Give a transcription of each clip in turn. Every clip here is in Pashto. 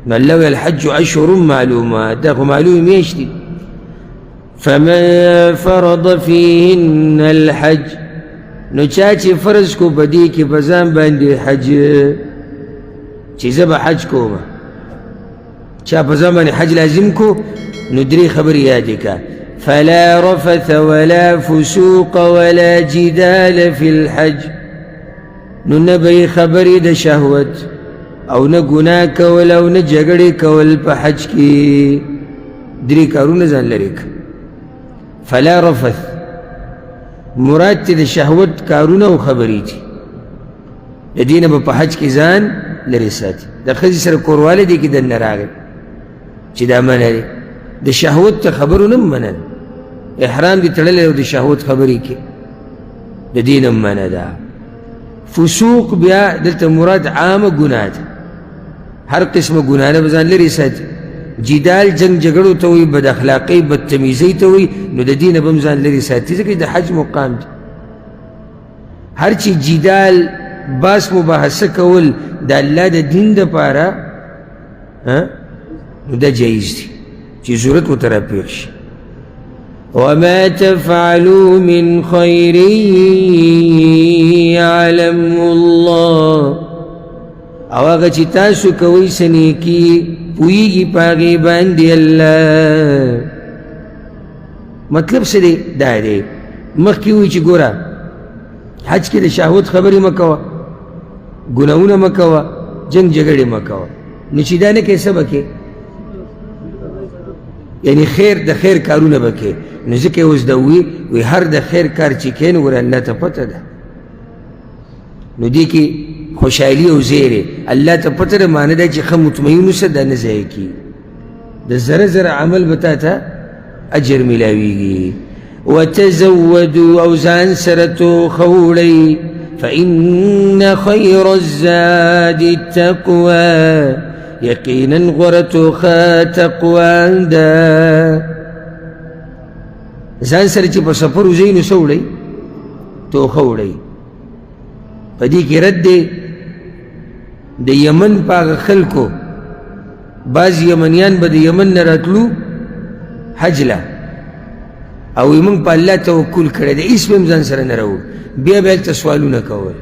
نو الله ویل الحج اشهر معلومات، دا خو معلومې میاشتې. فمن فرض فيهن الحج، نو چا چې فرض کو په دې کې په ځان باندې حج، چې زه به حج کوم، چا په ځان باندې حج لازم کو، نو درې خبرې یادې کړه. فلا رفث ولا فسوق ولا جدال في الحج، نو نه به یې خبرې د شهوت او نه ګناه کول او نه جګړې کول په حج کې. درې کارونه ځان لرې کړه. فلا رفث مراد چې د شهوت کارونه او خبرې دي، د دې نه به په حج کې ځان لرې ساتي. د ښځې سره کوروالی دې کې دننه راغی چې دا منع دی، د شهوت ته خبرو نه منع ده، احرام دې تړلی او د شهوت خبرې کې د دې نه منع ده. فسوق بیا دلته مراد عامه ګناه ده، هر قسمه ګناه نه به ځان لرې ساتي. جدال جنګ جګړو ته وایي، بد اخلاقۍ بدتمیزۍ ته وایي، نو د دې نه به هم ځان لرې ساتي، ځکه د حج مقام دی. هر چې جدال باس مباحثه کول د الله د دین دپاره، نو دا جایز دی چې ضرورت ورته راپېښ شي. وما تفعلوا من خير يعلم الله، او هغه چې تاسو کوئ څه نیکي پوهېږي په هغې باندې الله. مطلب څه دی؟ دا دی مخکې وایي چې ګوره حج کې د شهوت خبرې مه کوه، ګناهونه مه کوه، جنګ جګړې مه کوه. نو چې دا نه کوې څه به کوې؟ یعنی خیر د خیر کارونه به کوې. نو ځکه یې اوس دا ووایي، وایي هر د خیر کار چې کوې نو ګوره الله ته پته ده. نو دې کې خوشحالي او زیری الله ته پته ده، معنی دا چې ښه مطمئن اوسه، دا نه ضایع کېږي. د ذره ذره عمل به تا ته اجر میلاویږي. وتزودوا او ځان سره توښه وړئ، فإن خير الزاد التقوى، یقینا غوره توښه تقوا ده. ځان سره چې په سفر وځئ نو څه وړئ؟ توښه وړئ. په دې کې رد دی د یمن په هغه خلکو، بعض یمنیان به د یمن نه راتلو حج له، او وایي موږ په الله توکل کړی دی، هېڅ به هم ځان سره نه راوړو. بیا به هلته سوالونه کول،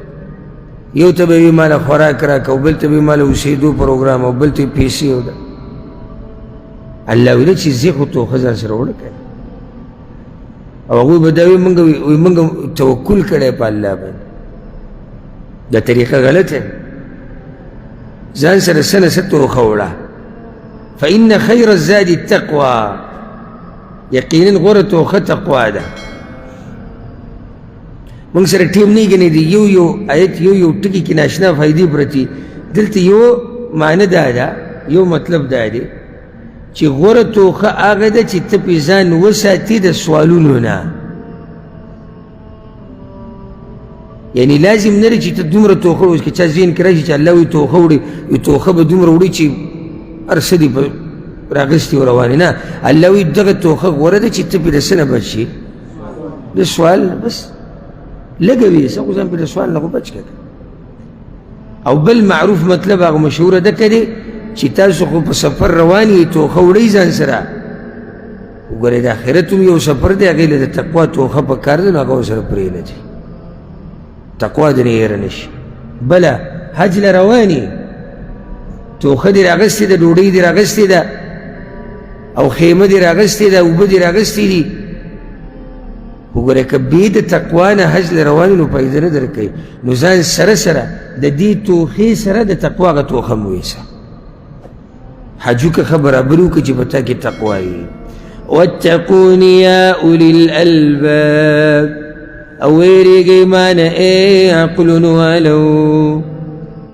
یو ته به وي ماله خوراک راکړه، او بل ته به وي ماله اوسېدو پروګرام، او بل ته پیسې. او ده الله ویله چې ځې خو توښه ځان سره وړه که. او هغوی به دا وایي موږ توکل کړی په الله باندې. دا طریقه غلطه، ځان سره څه نه څه توښه وړه. فإن خير الزاد التقوى، یقینا غوره توښه تقوا ده. موږ سره ټیم نه ګنې دی، یو یو آیت یو یو ټکي کې ناشنا فایدې پرتې. دلته یو معنی دا ده، یو مطلب دا دی چې غوره توښه هغه ده چې ته پې ځان وساتې د سوالونو نه. یعنی لازم نه دی چې ته دومره توښه وړې که چا ذهن کې راشي چې الله وایي توښه وړي، وایي توښه به دومره وړي چې هر څه دې راغستې او روانې. نه، الله وایي دغه توښه غوره ده چې ته پرې د څه نه بچ شې؟ د سوال نه. بس لږه وي څه خو ځان پرې د سوال نه خو بچ کړه. او بل معروف مطلب هغه مشهوره ده که دی چې تاسو خو په سفر روان یې، توښه وړئ ځان سره، وګورئ د آخرت هم یو سفر دی، هغې له د تقوا توښه په کار ده، نو هغه ورسره پرې نه ځي، تقوا دې نه هېره نه شي. بله حج له روان یې، توښه دې راغستې ده، ډوډۍ دې راغستې ده، او خیمه دې راغستې ده، اوبه دې راغستې دي. وګوره که بې د تقوا نه حج له روان نو فایده نه درکوي. نو ځان سره سره د دې توښې سره د تقوا هغه توښه هم ویسه. حج وکړه، ښه برابر وکړه چې په تا کې تقوا وي. واتقون یا اولی الالباب، او ویرېږئ ما نه ای عقلونو والو.